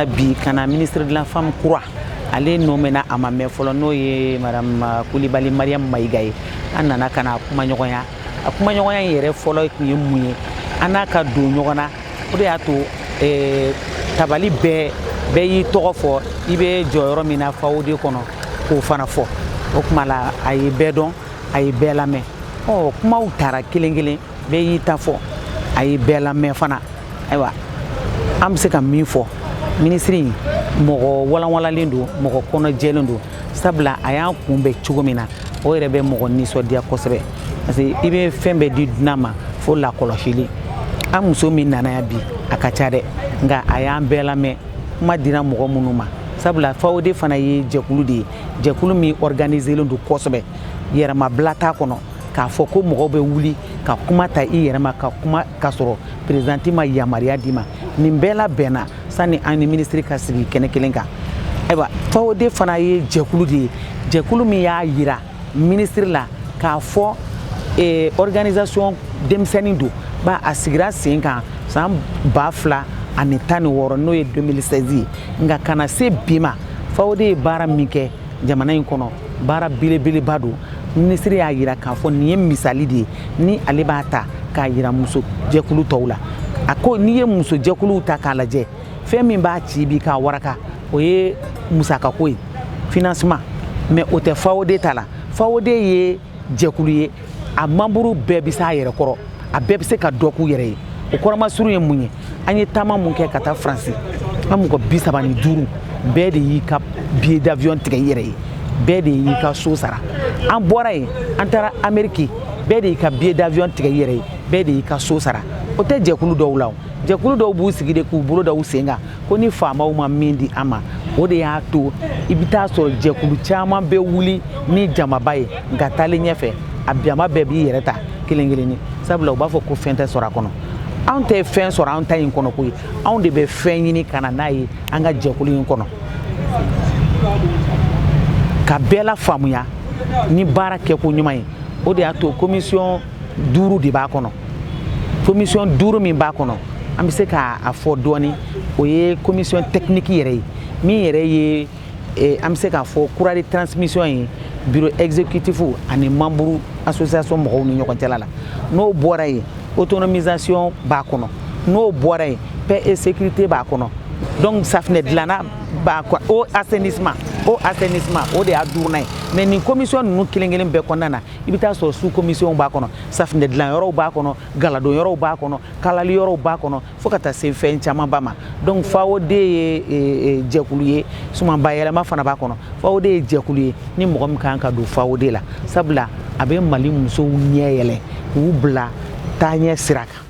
Nana bi ka na ministre de la Femme kura, ale nɔ mɛnna, a ma mɛn fɔlɔ, n'o ye Madame Kulibali Mariam Mayiga ye. An nana ka na kumaɲɔgɔnya. A kumaɲɔgɔnya in yɛrɛ fɔlɔ tun ye mun ye? An n'a ka don ɲɔgɔn na, o de y'a to tabali bɛɛ bɛɛ y'i tɔgɔ fɔ, i bɛ jɔyɔrɔ min na FAOD kɔnɔ, k'o fana fɔ. O tuma la, a ye bɛɛ dɔn, a ye bɛɛ lamɛn. Ɔ, kumaw taara kelen kelen, bɛɛ y'i ta fɔ, a ye bɛɛ lamɛn fana. Ayiwa, an bɛ se ka min fɔ, minisiri in mɔgɔ walanwalalen don, mɔgɔ kɔnɔ jɛlen don, sabula a y'an kunbɛn cogo min na, o yɛrɛ bɛ mɔgɔ nisɔndiya kosɛbɛ, parce que i bɛ fɛn bɛɛ di dunan ma fo lakɔlɔsili. An muso min nana yan bi, a ka ca dɛ, nka a y'an bɛɛ lamɛn. Kuma dira mɔgɔ minnu ma, sabula FAOD fana ye jɛkulu de ye, jɛkulu min organiselen don kosɛbɛ, yɛrɛmabila t'a kɔnɔ, k'a fɔ ko mɔgɔw bɛ wuli ka kuma ta i yɛrɛ ma ka kuma ka sɔrɔ présidente ma yamaruya d'i ma. Nin bɛɛ labɛnna sani an ni minisiri ka sigi kɛnɛ kelen kan. Ayiwa, FAOD fana ye jɛkulu de ye, jɛkulu min y'a yira minisiri la k'a fɔ organisation denmisɛnnin don ba, a sigira sen kan san 2016, n'o ye 2016 ye. Nka ka na se bi ma, FAOD ye baara min kɛ jamana in kɔnɔ, baara belebeleba don. Minisiri y'a yira k'a fɔ nin ye misali de ye ni ale b'a ta k'a yira muso jɛkulu tɔw la. A ko n'i ye muso jɛkuluw ta k'a lajɛ, fɛn min b'a ci bi k'a waraka, o ye musakako ye, financement, mais o tɛ FAOD ta la. FAOD ye jɛkulu ye, a membre bɛɛ bɛ s'a yɛrɛ kɔrɔ, a bɛɛ bɛ se ka dɔ k'u yɛrɛ ye. O kɔrɔmasuru ye mun ye? An ye taama mun kɛ ka taa Faransi, an mɔgɔ 35 bɛɛ de y'i ka billet d'avion tigɛ i yɛrɛ ye, bɛɛ de y'i ka so sara. An bɔra yen, an taara Amérique, bɛɛ de y'i ka billet d'avion tigɛ i yɛrɛ ye, bɛɛ de y'i ka so sara. O tɛ jɛkulu dɔw la. O jɛkulu dɔw b'u sigi de k'u bolo da u sen kan ko ni faamaw ma min di an ma. O de y'a to i bɛ taa sɔrɔ jɛkulu caman bɛ wuli ni jamaba ye, nka taalen ɲɛfɛ, a jama bɛɛ b'i yɛrɛ ta kelen kelenni, sabula u b'a fɔ ko fɛn tɛ sɔrɔ a kɔnɔ. Anw tɛ fɛn sɔrɔ an ta in kɔnɔ koyi, anw de bɛ fɛn ɲini ka na n'a ye an ka jɛkulu in kɔnɔ, ka bɛɛ la faamuya ni baara kɛko ɲuman ye. O de y'a to commission duuru de b'a kɔnɔ. Commission duuru min b'a kɔnɔ, an bɛ se k'a fɔ dɔɔni, o ye commission technique yɛrɛ ye, min yɛrɛ ye an bɛ se k'a fɔ courroie de transmission ye bureau exécutif ani membre association mɔgɔw ni ɲɔgɔn cɛla la. N'o bɔra yen, autonomisation b'a kɔnɔ. N'o bɔra yen, paix et sécurité b'a kɔnɔ. Donc safinɛ dilanna b'a kɔnɔ, o assainissement, o assainissement, o de y'a duurunan ye. Mais nin commission ninnu kelen kelen bɛɛ kɔnɔna na, i bɛ taa sɔrɔ sous commission b'a kɔnɔ, safinɛ dilan yɔrɔw b'a kɔnɔ, galadon yɔrɔw b'a kɔnɔ, kalali yɔrɔw b'a kɔnɔ, fo ka taa se fɛn camanba ma. Donc FAOD ye jɛkulu ye, suman bayɛlɛma fana b'a kɔnɔ. FAOD ye jɛkulu ye ni mɔgɔ min kan ka don FAOD la, sabula a bɛ Mali musow ɲɛ yɛlɛ k'u bila taaɲɛ sira kan.